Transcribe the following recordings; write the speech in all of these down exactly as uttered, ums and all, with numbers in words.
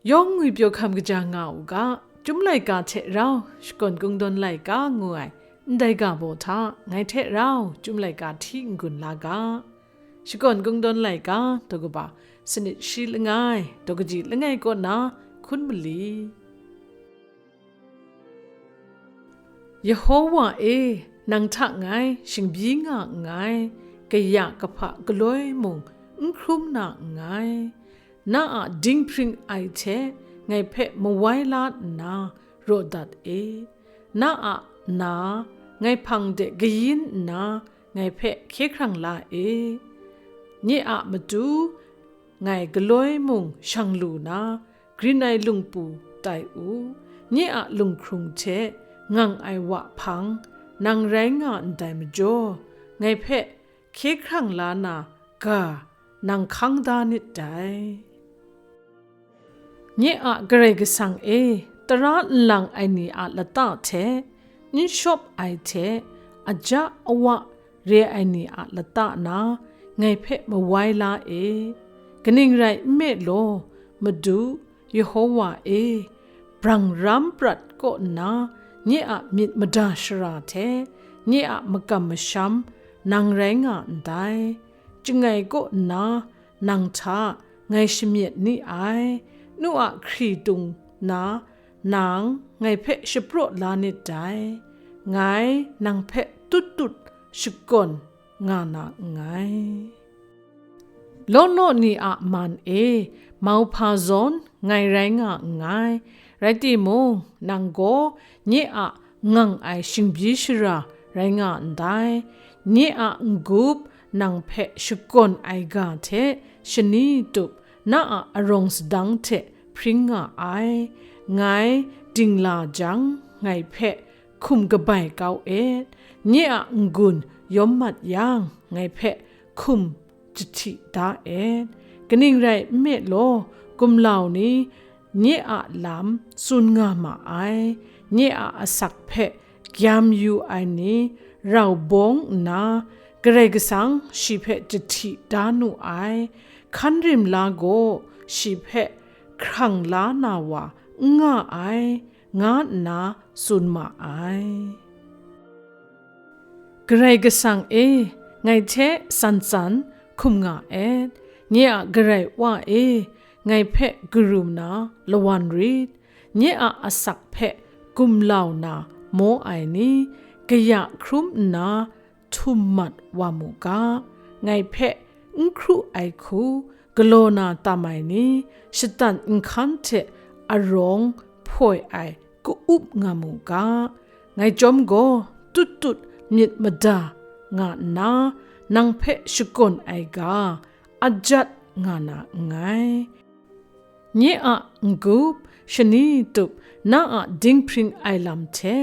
Yawng ngwipyaw hkam kaja nga u ga, Chyum laika hte rau Shakawn Kungdawn laika ngu ai ndai ga baw hta ngai hte rau Chyum laika hti n-gun la ga. Shakawn Kungdawn laika daw kaba sanit shi langai, daw kaji langai kaw na hkun mali. Yehowa e, nang hta ngai shingbyi nga nngai, kaya kahpa galoi mung n hkrum na nngai. Na a dinghpring ai hte ngai hpe mawai la nna raw dat e. Na a na ngai hpang de kayin nna ngai hpe hkye hkrang la e. Nye a matu ngai galoi mung shang lu na, grin ai lungpu tai u. Nye a lunghkrung hte ngang ai wa hpang, nang rai nga ndai majaw, ngai hpe hkye hkrang la na ga nang hkang da nit dai. Nye a Karai Kasang e, tara nlang ai ni a lata hte, n shawp ai hte, aja awa re ai ni a lata na ngai hpe mawai la e. Kaning rai nme law, Madu, Yehowa e, brang ram prat kaw nna, nye a myit mada shara hte, nye a makam masham nang rai nga ndai. Chyangai kaw nna, nang hta ngai shamyet ni ai. Nu a hkri dung na, nang ngai hpe shapraw la nit dai. Ngai nang hpe tut tut shakawn nga na nngai. Law law ni a man e, mauhpa zawn ngai rai nga nngai. Rai timung, nang gaw nye a ngang ai shingbyi shara rai nga ndai. Nye a n-gup nang hpe shakawn ai ga hte shani tup na a arawng sadang hte hpring nga ai. Ngai dingla jang, ngai hpe hkum kabai kau et. Nye a n-gun yawm mat yang, ngai hpe hkum jahti da et. Kaning rai nme law, gumlau ni nye a lam tsun nga ma ai. Nye a asak hpe gyam yu ai ni rau bawng nna, Karai Kasang shi hpe jahti da nu ai. Hkan rim la gaw, shi hpe hkrang la na wa n nga ai, nga nna tsun ma ai. Karai Kasang e, ngai hte san san hkum nga et. Nye a Karai Wa e, ngai hpe karum na lawan rit. Nye a asak hpe gumlau na maw ai ni, kaya hkrum nna htum mat wa mu ga. Ngai hpe n hkru ai hku, galaw na tam ai ni, shatan nhkan hte arawng hpoi ai ka-up nga mu ga. Ngai chyawm gaw, tut tut myit mada nga nna, nang hpe shakawn ai ga, ajat nga na nngai. Nye a n-gup, shani tup, na a dinghpring ai lam hte,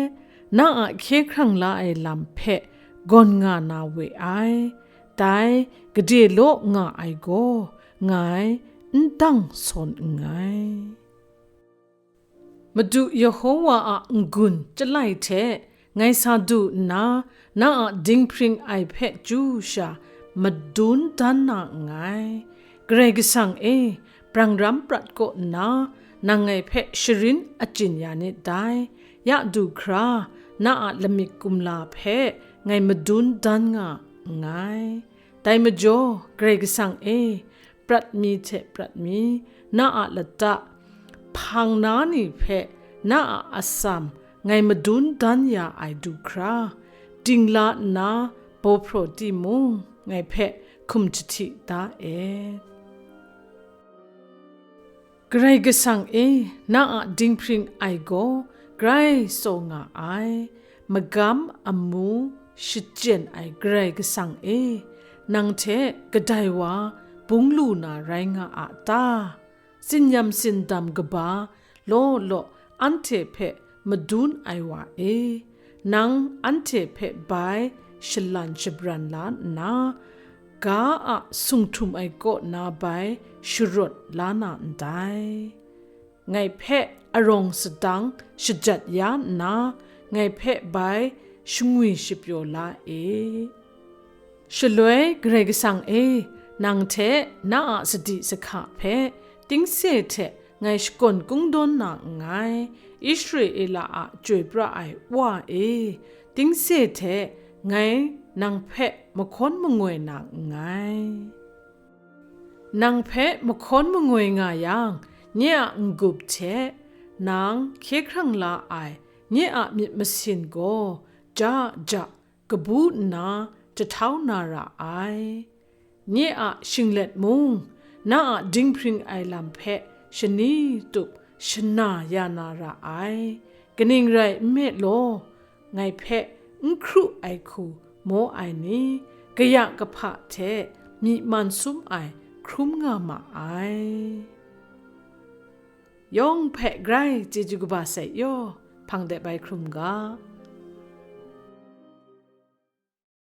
na a hkye hkrang la ai lam hpe gawn nga na we ai. Dai gade law nga ai gaw, ngai n dang sawn nngai. Madu Yehowa a n-gun chyalai hte ngai sa du nna, na a dinghpring ai hpe chyu sha madun dan na nngai. Karai Kasang e, brang ram prat kaw nna, nang ngai hpe sharin achyin ya nit dai. Ya du hkra, na a lamik kumla hpe ngai madun dan nga nngai. Dai majaw, Karai Kasang e, prat mi hte prat mi, na a lata, hpang na ni hpe na a atsam ngai madun dan ya ai du hkra, dingla nna baw hpraw timung, ngai hpe hkum jahti da et. Karai Kasang e, na a dinghpring ai gaw grai tsaw nga ai. Magam amu shachyen ai Karai Kasang e, nang hte kadai wa bung lu na rai nga a ta? Tsin-yam tsindam kaba law law anhte hpe madun ai wa e, nang anhte hpe bai shalan shabran la nna, ga a sung htum ai kaw na bai sharawt la na ndai. Ngai hpe arawng sadang shajat ya nna, ngai hpe bai shangwi shapyaw la e. Shaloi, Karai Kasang e, nang hte na a sadi sahka hpe tingse hte ngai shakawn kungdawn na nngai. Israela a chyoi pra ai Wa e, tingse hte ngai nang hpe mahkawn mangoi na nngai. Nang hpe mahkawn mangoi nga yang, nye a n-gup hte nang hkye hkrang la ai nye a myit masin gaw ja ja kabu nna jahtau na ra ai. Nye a shinglet mung, na a dinghpring ai lam hpe shani tup shana ya na ra ai. Kaning rai nme law, ngai hpe n hkru ai hku maw ai ni, kaya kahpa hte myi man sum ai hkrum nga ma ai. Yawng hpe grai chyeju kaba sai yaw, hpang de bai hkrum ga.